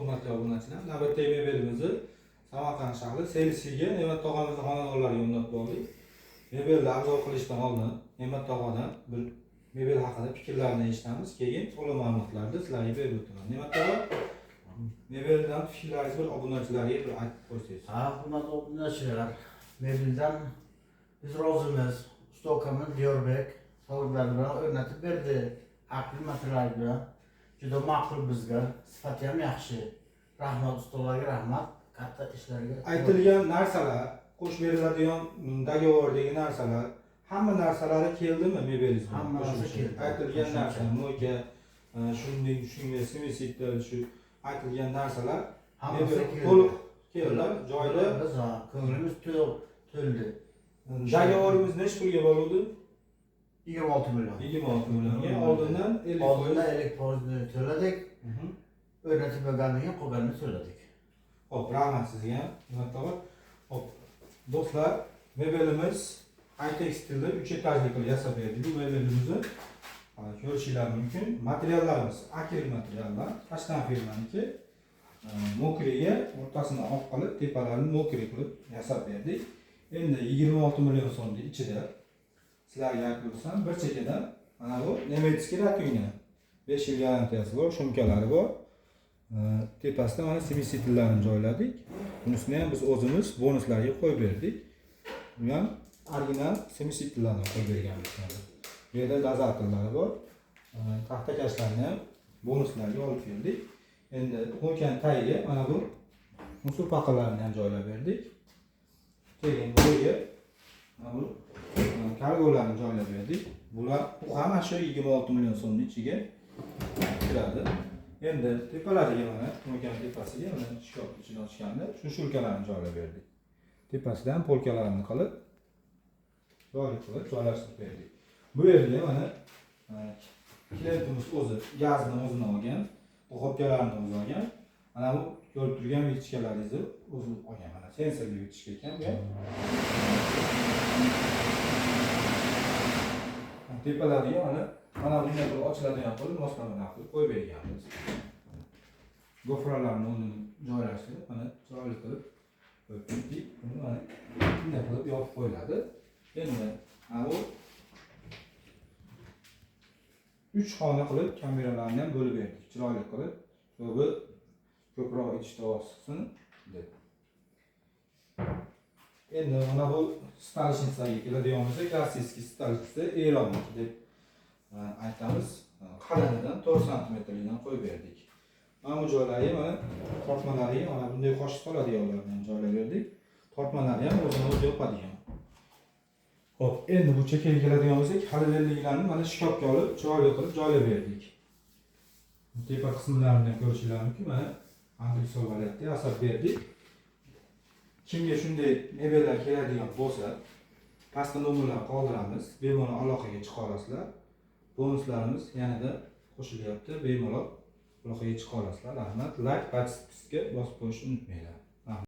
Hurmatli obunachilar, navbatdagi mebelimizni Samarqand shahri Selsiga Ne'mat tog'amizni xonadonlariga o'rnatib oldik. Mebelni обзор qilishdan oldin Ne'mat tog'adan bir mebel haqida fikrlarini eshitamiz, keyin to'liq ma'lumotlarni sizlarga berib o'taman. Ne'mat tog'a, mebeldan fikrlaringizni bir obunachilarga bir aytib qo'ysangiz. Ha, hurmatli obunachilar, mebeldan biz rozimiz. Usta akamiz Diyorbek shogirdlari bilan o'rnatib berdi. Aql material bilan. Juda ma'qul bizga. Sifati ham yaxshi. Rahmat ustalarga, rahmat. Katta ishlarga. Aytilgan narsalar, qo'shib beriladigan договор dagi narsalar, hamma narsalari keldimi mebelingiz bilan? Hammasi Qo'shimcha. keldi. Aytilgan Qo'shimcha. narsa, мойка, shunday shunga смеситель, shu aytilgan narsalar Hammasi mebel keldi. to'liq keldi, joyida. Biz ha, ko'nglimiz to'q, to'ldi. Договор imiz nechi pulga bo'ldi? 26 million. 26 millionga. Oldindan 50 Oldindan 50% to'ladik. O'rnatib bergandan keyin qolganini to'ladik. Xo'p, rahmat sizga, Ne'mat tog'a. Xo'p, do'stlar, mebelimiz high-tech stilda 3 etajli qilib yasab berdik. Bu mebelimizni ko'rishinglar mumkin. Materiallarimiz akril materiallar, Kashtan firmaniki. Мокрый ga o'rtasini oq qilib, tepalarini мокрый qilib yasab berdik. Endi 26 million so'mning ichida sizlarga aytib o'tsam, bir chekkadan mana bu немецкий раковина. 5 yil garantiyasi bor, шумка lari bor. Tepasida mana смеситель larni joyladik. Bunisini ham biz o'zimiz bonuslarga qo'yib berdik. Bu ham original смеситель larni qo'yib berganmiz. Mana. Bu yerda дозатор lari bor. Taxtakashlarni ham bonuslarga olib keldik. Endi мойка ni tagiga mana bu мусор paqirlarini ham joylab berdik. Keyin bu yerga mana bu kargolarni joylab berdik. Bular bu hamma shu 26 million so'mning ichiga kiradi. Endi tepalariga mana мойка ni tepasiga mana shkaf ichini ochganda shu сушилка larni joylab berdik. Tepasidan полка larni qilib, joyli qilib joylashtirib berdik. Bu yerga mana klientimiz o'zi gazni o'zini olgan, духовка larni o'zi olgan. Mana bu ko'rib turgan вытяжка laringizni o'zi olgan. Mana sensorli вытяжка ekan bu ham. Tepalariga mana bunday qilib ochiladigan qilib moslamalar qilib qo'yib berganmiz. Gofralarni o'rnini joylashtirib, mana chiroyli qilib qo'yib berdik. Buni mana bunday qilib yopib qo'yiladi. Endi mana bu 3 xona qilib kameralarni ham bo'lib berdik. Chiroyli qilib, чтобы ko'proq idish tovoq chiqsin deb. Endi mana bu столешница ga keladigan bo'lsak, klassik столешница Eronniki deb aytamiz. Qalinidan 4 santimetrlikdan qo'yib berdik. Mana bu joylariga mana tortmalariga mana bunday qoshiq soladiganlarni ham joylab berdik. Tortmalari ham o'zini o'zi yopadigan. Xo'p, endi bu chekkaga keladigan bo'lsak, холодильник larni mana shkafga olib, chiroyli qilib joylab berdik. Tepa qismlarini ham ko'rishinglar mumkin. Mana antresol variantda yasab berdik. Kimga shunday mebellar keladigan bo'lsa, pastda nomerlar qoldiramiz. Bemalol aloqaga chiqa olasizlar. Bonuslarimiz yanada qo'shilyapti. Bemalol aloqaga chiqa olasizlar. Rahmat. Like, подписка bosib qo'yishni unutmanglar.